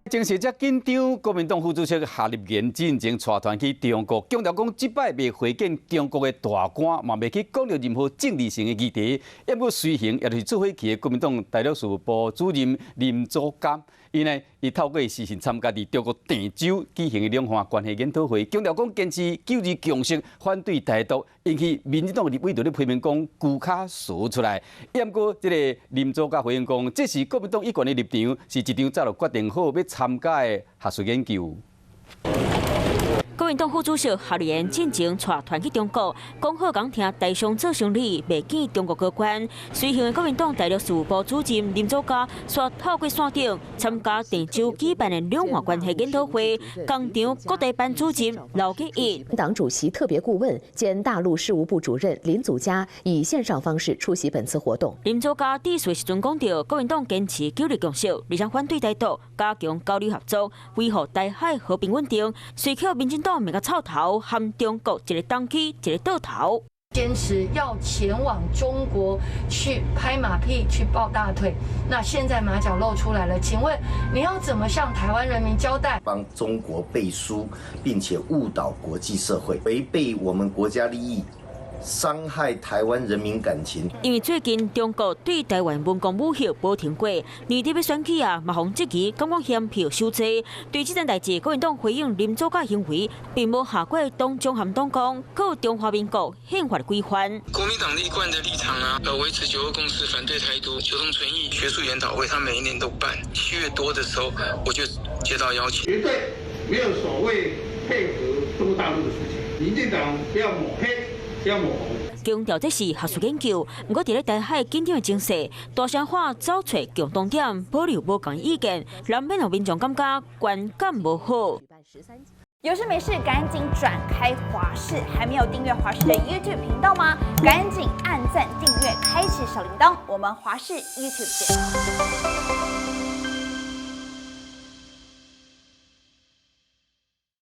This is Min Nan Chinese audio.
情勢遮緊張，國民黨副主席夏立言進前帶團去中國，強調講這擺袂會見中國的大官，嘛袂去講著任何政治性的議題。毋過隨行，也就是做伙去的國民黨大陸事務部主任林祖嘉，伊呢，伊透過視訊參加佇中國鄭州舉行的兩岸關係研討會，強調講堅持九二共識，反對台獨，引起民進黨立委就咧批評講龜跤趖出來。毋過這个林祖嘉回應講，這是國民黨一貫的立場，是一場早就決定好欲參加的學術研究。國民黨副主席夏立言進前帶團去中國，講好講聽台商做生理，袂見中國高官。隨行的國民黨大陸事務部主任林祖嘉，煞透過線頂參加鄭州舉辦的兩岸關係研討會，工黨國台辦主任劉結一、黨主席特別顧問兼大陸事務部主任林祖嘉以線上方式出席本次活動。林祖嘉致辭時陣講著，國民黨堅持九二共識，而且反對台獨，加強交流合作，維護台海和平穩定。隨口民進黨罵共臭頭，含中國一个東區一个倒頭。堅持要前往中國去拍馬屁、去抱大腿，那現在馬腳露出來了，請問你要怎麼向台灣人民交代？幫中國背書，並且誤導國際社會，違背我們國家利益，傷害台灣人民感情。因為最近中國對台灣文攻武嚇無停過，年底欲選舉啊，嘛予質疑感覺嫌票傷濟。對這件代誌，國民黨回應林祖嘉行為，並無下過黨章和黨綱，閣有中華民國憲法規範。國民黨一貫的立場啊，維持九二共識，反對台獨，求同存異。學術研討會，他每一年都辦。7月多的時候，我就接到邀請。絕對沒有所謂配合中國大陸的事情。民進黨不要抹黑。強調這是學術研究，毋過佇咧台海緊張的情勢，大聲喊走揣共同點，保留無仝意見，難免予民眾感覺觀感無好。有事沒事趕緊轉開華視，還沒有訂閱華視的 YouTube 頻道嗎？趕緊按讚訂閱，開啟小鈴鐺，我們華視 YouTube 見。